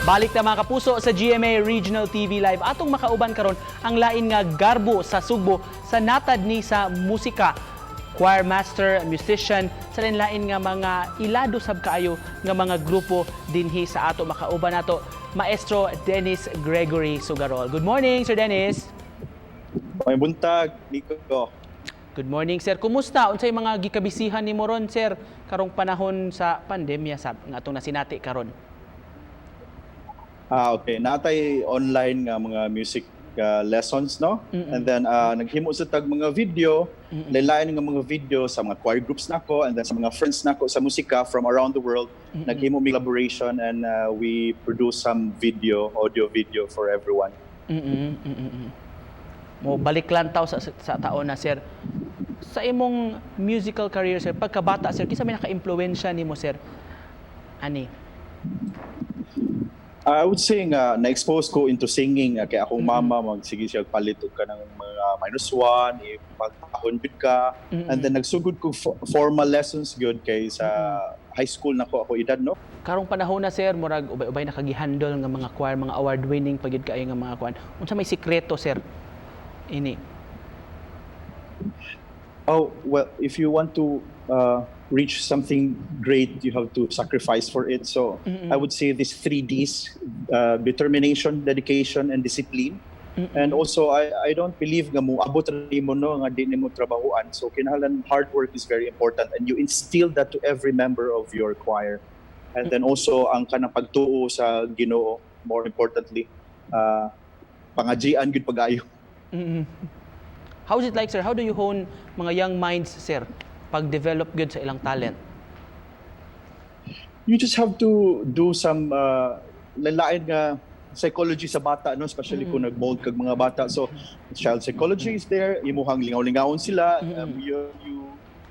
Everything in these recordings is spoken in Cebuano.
Balik ta, mga kapuso, sa GMA Regional TV Live. Atong makauban karon ang lain nga garbo sa Sugbo sa natad ni sa musika. Choir master, musician, sa lain-lain nga mga ilado sab kaayo nga mga grupo dinhi sa ato. Makauban nato Maestro Dennis Gregory Sugarol. Good morning, Sir Dennis. May buntag, Nico. Good morning, sir. Kumusta? Unsay mga gikabisihan nimo ron, sir, karong panahon sa pandemya sab nga atong nasinati karon? Ah, okay. Naa tay online nga mga music lessons, no? And then naghimo sa tag mga video, lain nga mga video sa mga choir groups nako and then sa mga friends nako sa musika from around the world. Naghimo mi collaboration and we produce some video, audio video for everyone. Mo balik lang taw sa taon na, sir. Sa imong musical career, sir, pagkabata, sir, kinsa may naka-impluwensya nimo, sir? Ani? I would say nga na-expose ko into singing kay akong mama magsige siya palit og kanang mga minus one, ipagtahon jud ka. And then nagsugod ko formal lessons gyud kay sa high school na ko ako edad, no? Karong panahon na, sir, murag ubay-ubay na kagihandle nga mga choir, mga award winning pa gyud kaayo nga mga kuan. Unsa may sikreto, sir? Ini. Oh, well, if you want to reach something great, you have to sacrifice for it. So I would say these three Ds: determination, dedication, and discipline. And also, I don't believe nga mo abot ra nimo, no, nga di nimo trabahuan. So kinahanglan hard work is very important and you instill that to every member of your choir. And then also ang kanang pagtuo sa Ginoo, more importantly, pangajian gyud pag-ayo. How is it like, sir? How do you hone mga young minds, sir, pag-develop gyud sa ilang talent? You just have to do some lain nga psychology sa bata, no, especially kung nag-mold kag mga bata. So child psychology is there, imuhang lingaw-lingawon sila, you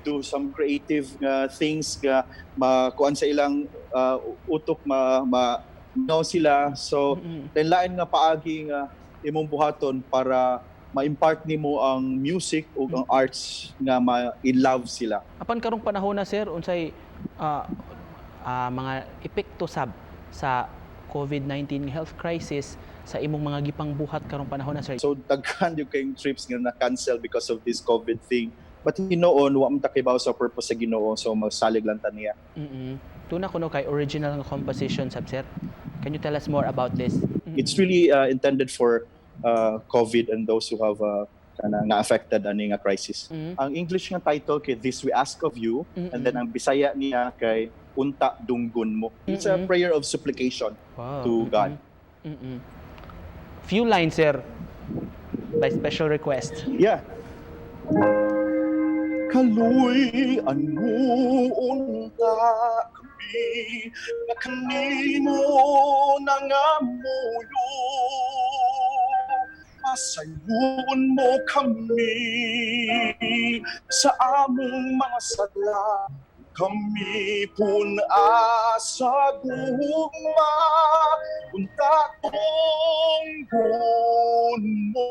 do some creative nga things nga makuan sa ilang utok, ma, ma lingaw sila. So lain nga paagi nga imong buhaton para ma-impart nimo ang music ug ang arts nga ma-in-love sila. Apan karong panahon na, sir, unsay mga epekto sab sa COVID-19 health crisis sa imong mga gipangbuhat karong panahon na, sir? So daghan gyud kayong trips nga na-cancel because of this COVID thing. But hinuon wa man ta kibaw sa purpose sa Ginoo, so magsalig lang ta niya. Tuna kuno kay original nga composition sab, sir. Can you tell us more about this? It's really intended for COVID and those who have kana nga affected ani nga crisis. Ang English nga title kay "This We Ask of You" and then ang Bisaya niya kay "Unta Dunggon Mo." It's a prayer of supplication to God. Few lines, sir, by special request. Yeah. Kaluy-an mo unta kami nga kanimo nangamuyo. Pasayloon mo kami sa among mga sala. Kami pun-a sa gugma, unta tunggon mo.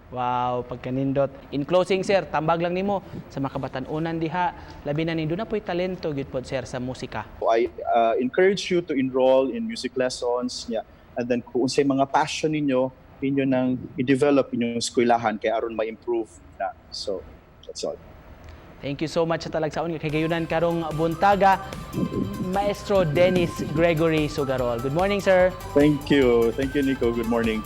Wow, pagkanindot. In closing, sir, tambag lang nimo sa mga kabatan-unan diha, labi na ning duna po'y talento gyud pod, sir, sa musika. I encourage you to enroll in music lessons, yeah. And then kung unsay mga passion ninyo, inyo nang i-develop inyong eskwelahan kay aron ma-improve na. So, that's all. Thank you so much sa talagsaon nga kahigayunan karong buntaga, Maestro Dennis Gregory Sugarol. Good morning, sir. Thank you. Thank you, Nico. Good morning.